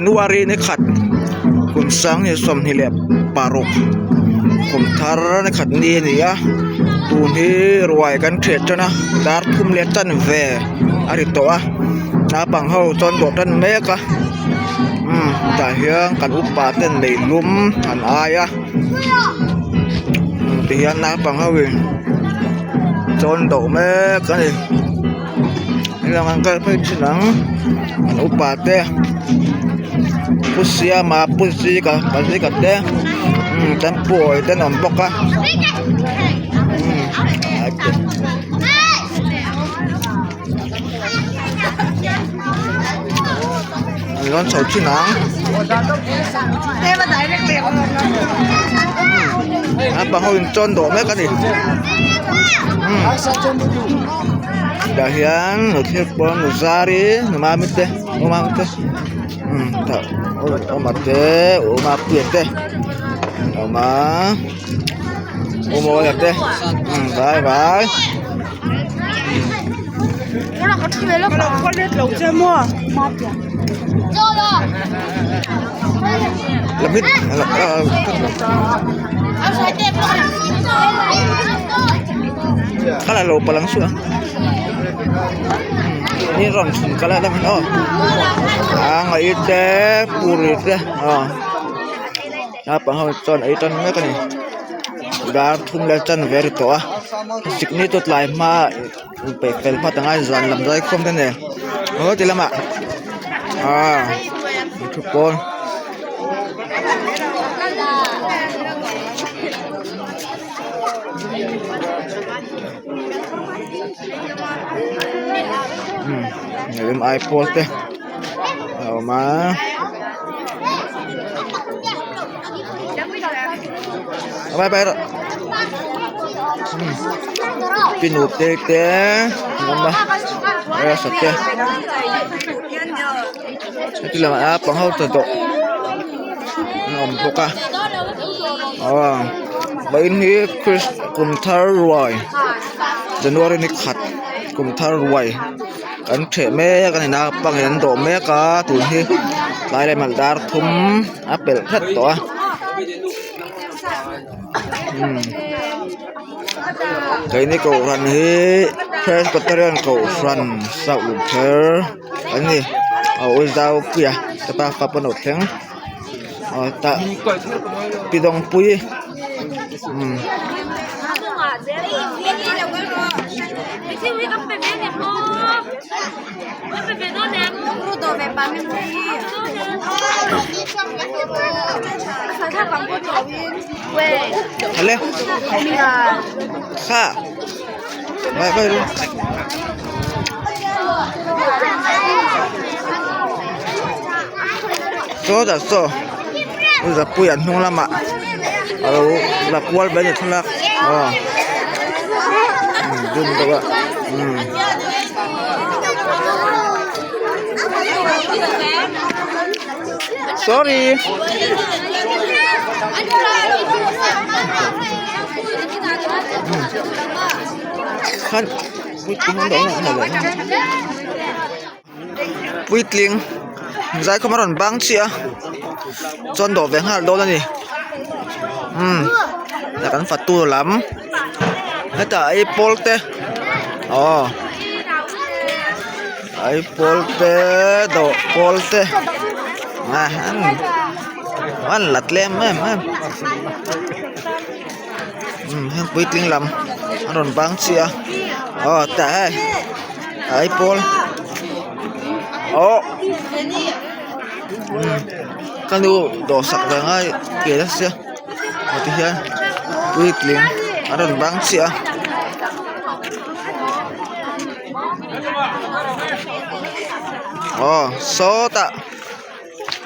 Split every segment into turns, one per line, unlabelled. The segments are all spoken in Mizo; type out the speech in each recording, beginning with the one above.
January ni khat kum sang 26 kum thar ni khat ni a ni a tun hi ruai kan ṭhiat ṭan a dar thum leh tan ve a ri tawh a naupang ho chuan dawh tan mek a umm tah hian kan upa ten meilum an ai a tihian naupang ho in chawn dawh mek a ni. Hetiang an kal phei thin ang an upa te pu siama pu zika pa zika te umm chuan pu awih te an awm bawk a umm an rawn chho thin ang naupang ho in chawn dawh mek a ni umm. Tah hian nu thlir pawn nu zari nu mami te nu mami te umm tah awma te u mapuia te an awm a u mawia te umm vai vai. Kala lo palang su a ni rawn chhun kala dang in aw a ngaih te puri te aw naupang ho chuan ei tan mek a ni dar thum leh chanve a ri tawh a sikni chu tlai hma inpeih fel hma ta ngai zan lam zai khawm te nen aw ti lamah ah thu pawn. Umm ai pawl te a awm a. Bye bye rawh pi nute te an awm a rsa te heti lamah naupang ho ta tawh an awm bawk a aw vawiin hi chris kum thar ruai january ni khat kum thar ruai an ṭheh mek a ni naupangin an dawh mek a tun hi tlai leh malh dar thum a pelh hret tawh a umm keini kohhran hi presbyterian kohhran sauh kher an ni a awl zau pui a ka pa fa pawh a lo thleng aw tah pi dawngpui umm. Awle kha vai vai ru saw dah saw zapui an hnung lamah alo la kual mai a ni thlalak aw zoom deuh a umm. Sorry. Khan puitling an awm a ni puitling zaikhawm a rawn bang chiah a chuan dawh ve nghal dawn a ni umm kan fatu lam hetah ei pawl te aw. Aipawl te dawh pawl te an la tlem em em umm heng puitling lam an rawn bang chiah a aw tah hei aipawl awh umm ka nu dawh sak ve ngai ke la sia aw ti hian puitling an rawn bang chiah a. Aw sawtah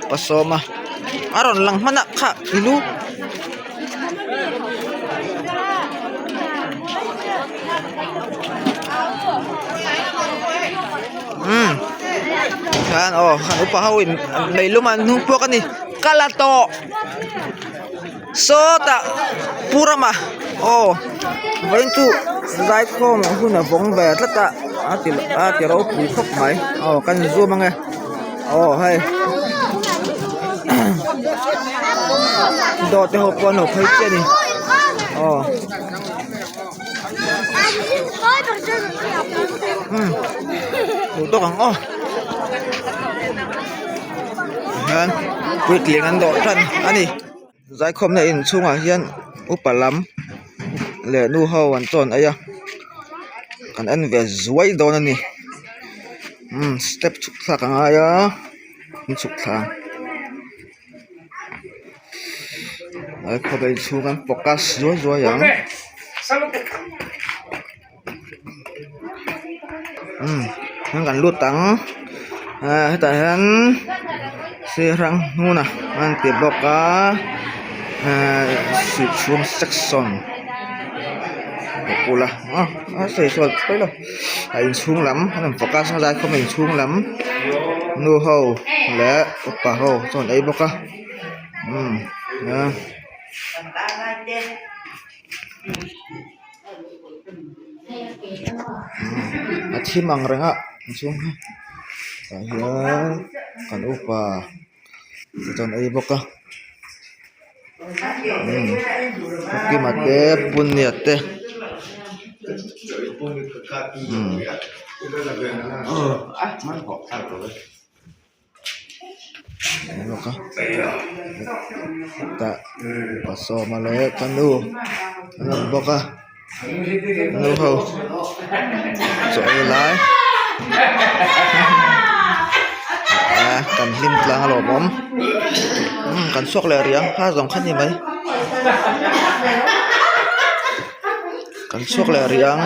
pasawma a rawn lang hman a kha i lu umm khan aw khan upa ho in meilum an hnung puak a ni kal a tawh. Sawtah Pu Rama aw vawiin chu zaikhawm hun a vawng ve tlat a a ti a ti ropui khawp mai aw kan zoom ange aw hei. Dawr te ho pawh an lo phei chiah a ni aw. Umm duh tawk ang aw hian puitling an dawh tan a ni zaikhawmna inchhungah hian upa lam leh nu ho an chawn ei a kan en ve zuai dawn a ni umm step chhuk thlak a ngai a an chhuk thla ang. Khawvel chhung an focus zuai zuai ang umm hian kan lut ang ah hetah hian sirang hnuna an ti bawk a ahh sihchhung section bula a sawi sawi pawi lo a inchhung lam an rawn focus a zaikhawm inchhung lam nu ho leh upa ho chuan an ei bawk a umm a. A thim ang reng a inchhung hi tah hian kan upa te chuan an ei bawk a umm pu kima te pu nia te umm. Tah pa sawma leh ka nu an awm bawk a nu ho chaw ei lai ah kan hlim tlang a lawmawm umm kan chhuak leh rih ang kha zawng kha ni mai kan chhuak leh rih ang.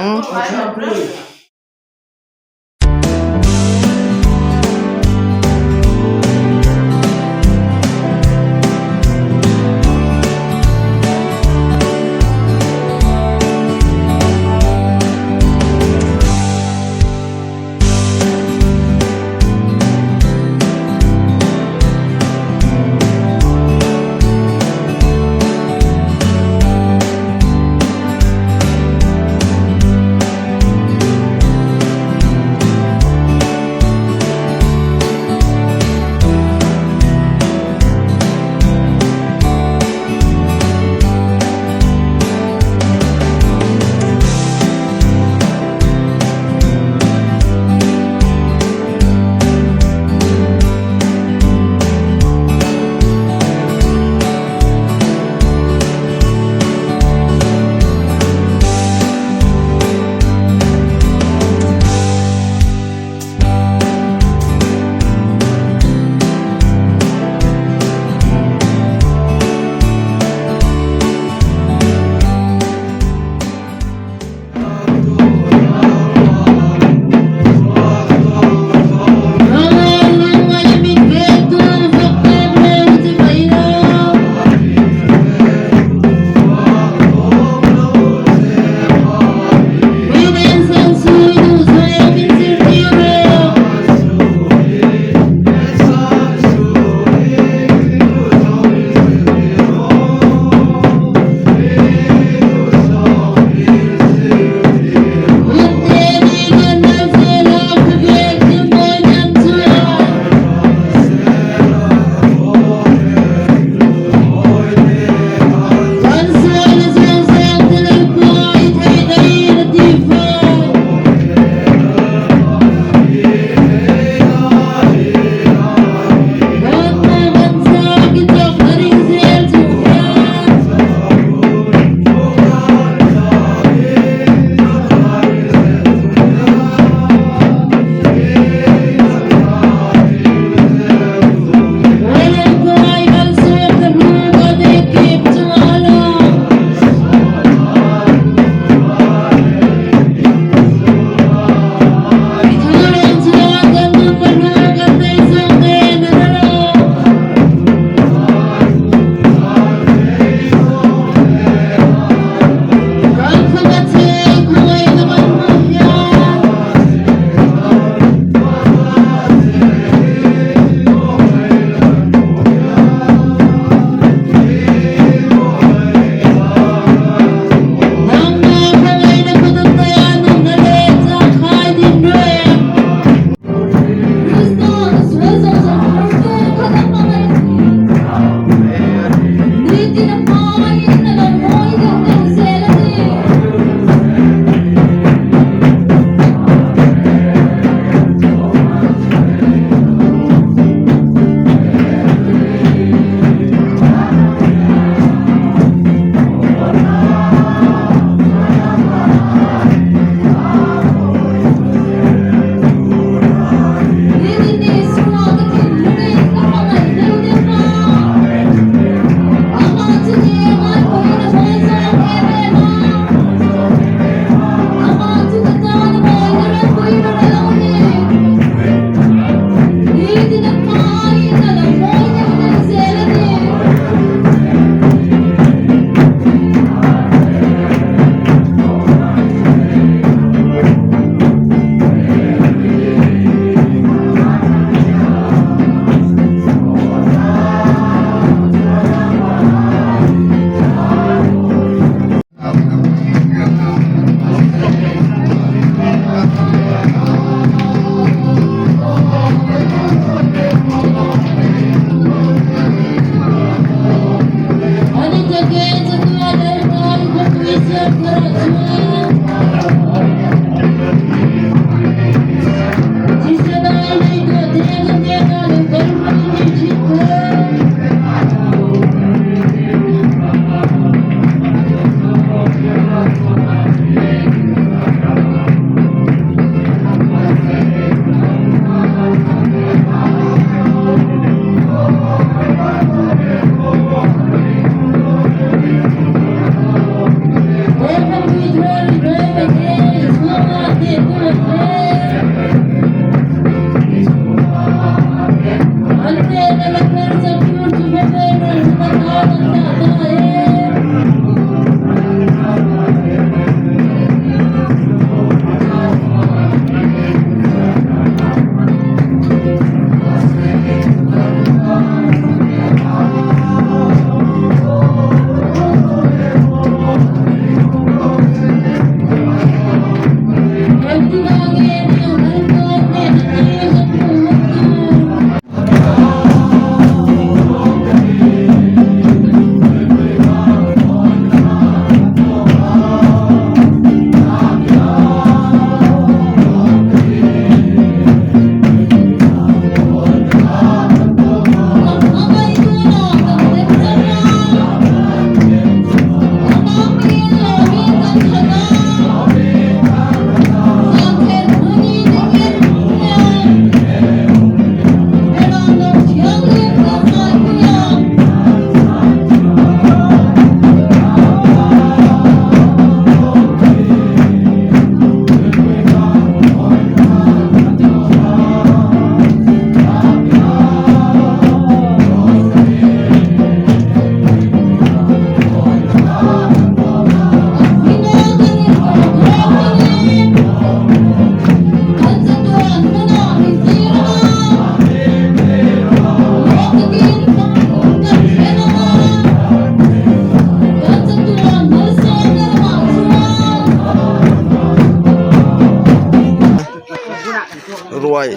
Ruai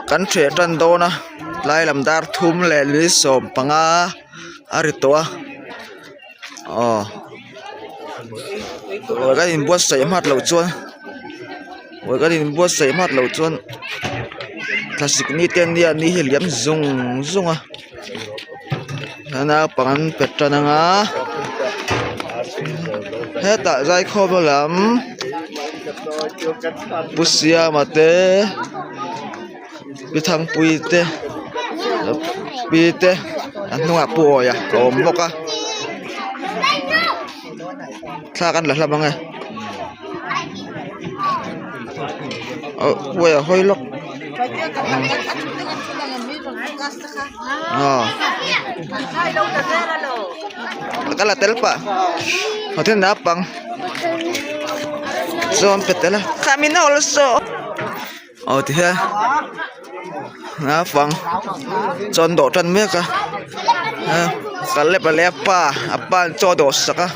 kan ṭheh ṭan dawn a tlai lam dar thum leh ni 15 a ri tawh a aw ruai kan inbuatsaih hmat loh chuan ruai kan inbuatsaih hmat loh chuan thlasik ni te ania ni hi a liam zung zung a naupang an pe tan anga hetah zaikhawm lam pu siama te pi thangpuii te pi te a hnungah pu awia a awm bawk a thla kan la hlap ang e oh pu awia hawi lawk aw ka la tel pah hotel naupang chuan pe tel a khami na also aw ti hian naupang chuan dawh tan mek a kal lep leh a pa a pa in chaw a dawh sak a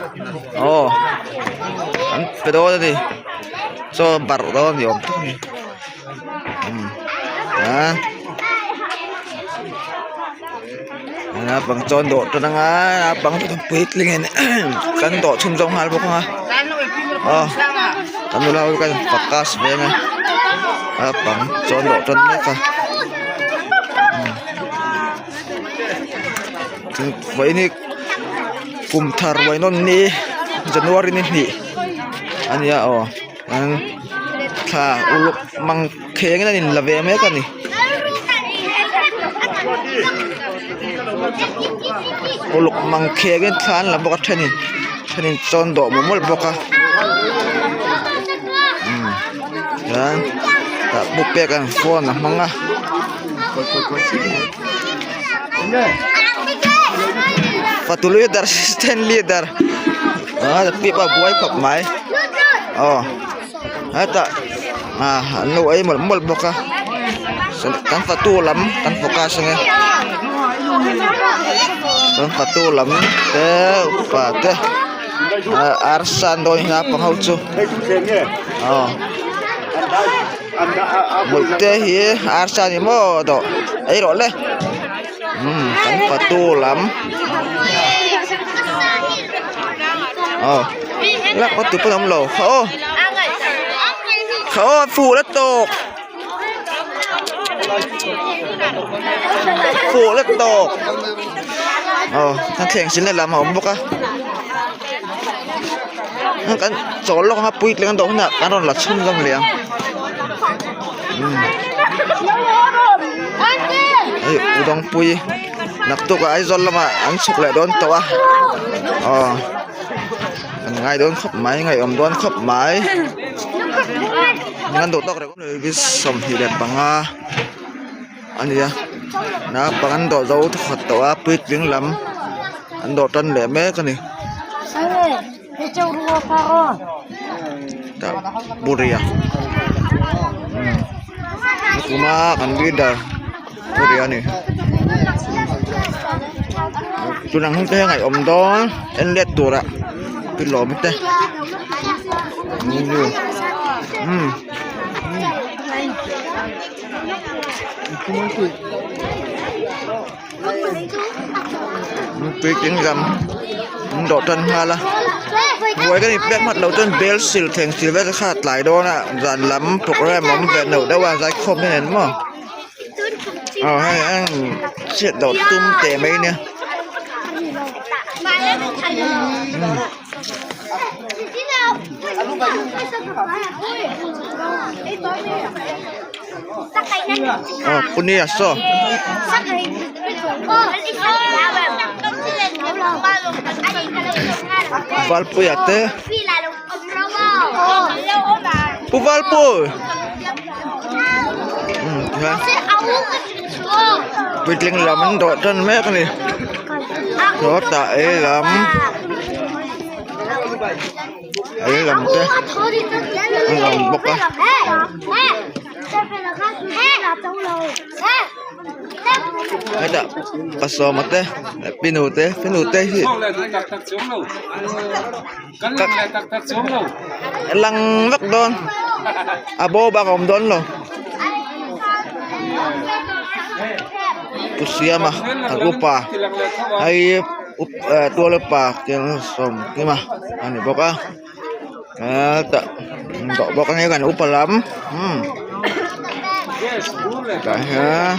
aw an pe dawn a ni chaw barh dawn ni awm tak a ni umm a naupang chuan dawh tan anga naupang puitlingin kan dawh chhunzawm nghal bawk anga aw kan nula ho hian focus ve anga naupang chuan dawh tan mek a vawiin hi kum thar ruai nawn ni january ni hnih a nia aw thla uluk mang kheng in an in la ve mek a ni. Uluk mang kheng in thla an la bawk a thenin thenin chawn dawh mawlh mawlh bawk a umm chuan tah pu pek an phone a hmang a. Fatu leader assistant leader ah pipa buai khawp mai aw hetah ah an lo ei mawlh mawlh bawk a kan fatu lam kan focus ange kan fatu lam te upa te arsa an dawn hi naupang ho chu aw hmawlhte hi arsa ni maw dawh ei rawh le umm kan fatu lam aw. Lak a tupawn a awm lo kha aw kha aw fuh la tawk fuh la tawk aw a thleng sin lehlam a awm bawk a kan chawl lawk anga puitling an dawh hunah kan rawn la chhun zawm leh ang hei udangpui naktuk ah Aizawl lamah an chhuk leh dawn tawh a aw an ngai dawn khawp mai ngaihawm dawn khawp mai an duh tawk reng 25 a ni a naupang an dawh zo thawkhat tawh a puitling lam an dawh tan leh mek a ni. Tah Puria kuma kan leader Puria a ni tunang hun te hi a ngaihawm dawn en let turah pi lawm te umm. Puitling lam an dawh tan nghal a buai ka ni pek hmat loh chuan bel sil thleng sil vel kha a tlai dawn a zan lam programme a awm ve neuh deuh a zaikhawm te nen maw aw hei ang chhiat loh tum teh mai nia. Aw punia saw Valpuia te Pu Valpui umm tihian puitling lam an dawh tan mek a ni sawtah ei lam ei lam te an awm bawk a. Hetah pasawma te pinu te pinu te hi lang vek dawn a bo bak a awm dawn lo pu siama an upa hei tual upa sawmkima a ni bawk a. Hetah dawh bawk a nia kan upa lam umm tah hian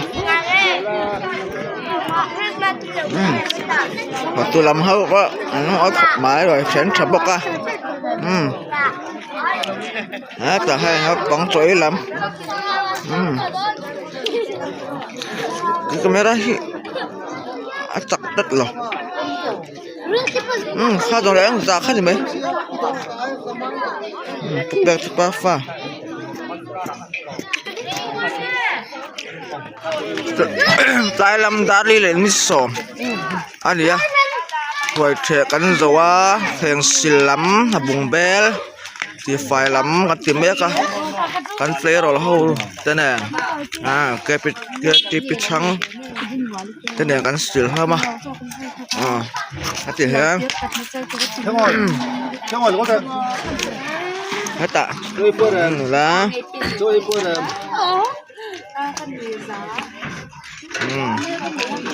umm hotu lam ho pawh an ngawi khawp mai rawn then tha bawk a umm hetah hei naupang chaw ei lam umm camera hi a chak tlat lo. Umm kha zawng leh ang zah kha ni mai umm pek chu pa fa tlai lam dar li leh ni 10 a ni a ruai ṭheh kan zo a thleng sil lam a bung bel tifai lam kan ti mek a kan tleirawl ho te nen ah ktp chhang te nen kan sil hlawm a. A ti hian hetah nula umm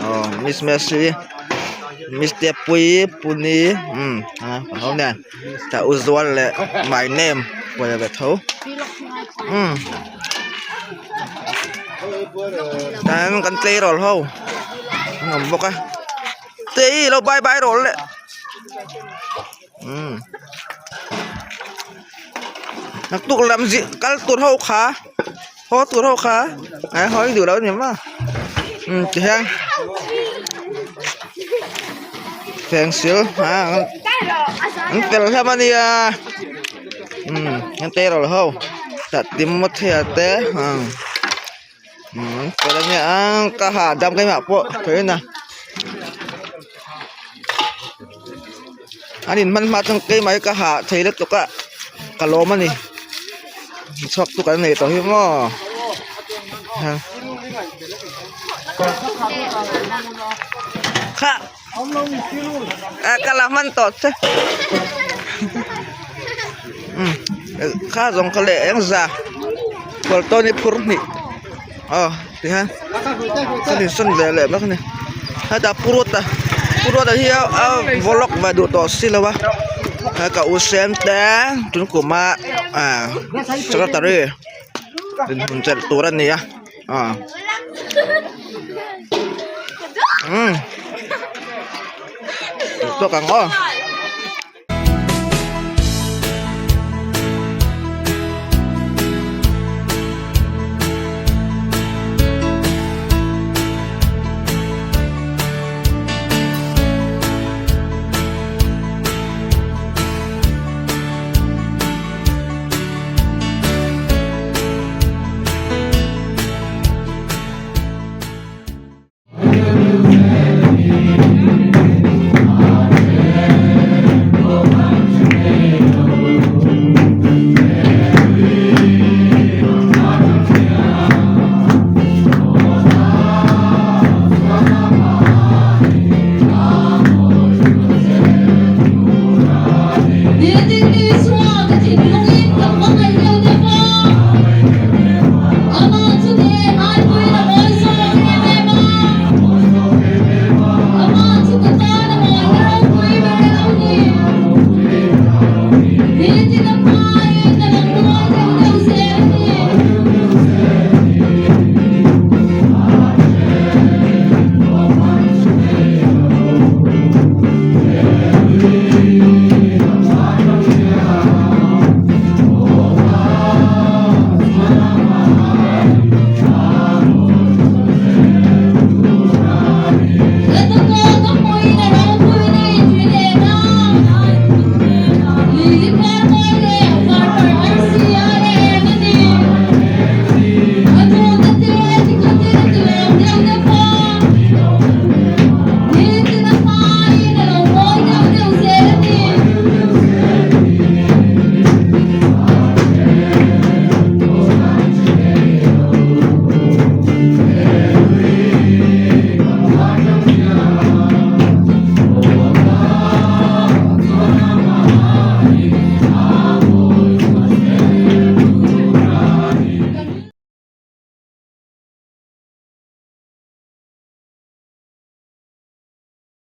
aw miss messi miss tepuii puni umm a ho nen tah u zual leh my name pawh ve tho umm tah hian kan tleirawl ho. An awm bawk a tei lo bye bye rawh le umm naktuk lam zin kal tur ho kha haw tur ho kha ai haw i duh lo a ni maw umm tihian pencil ah an tel hlawm a nia umm an tleirawl ho tah Timothea te umm. Umm fel a nia ka hahdam keimah pawh theih a an in hman hma chuan keimah hi ka hah thei lutuk a ka lawm a ni chhuak chu kan nei tawh hi maw kha ka la hman tawh che umm kha zawng kha leh eng za kawr tawn hi phur hnih aw tihian ka ni sawn ve leh bawk a ni hetah purut a purut a hi a vawlawk ve duh tawh si lo a. Ka u sem te tun kuma ah secretary dinhmun chelh tur a ni a ah umm tawk ang aw.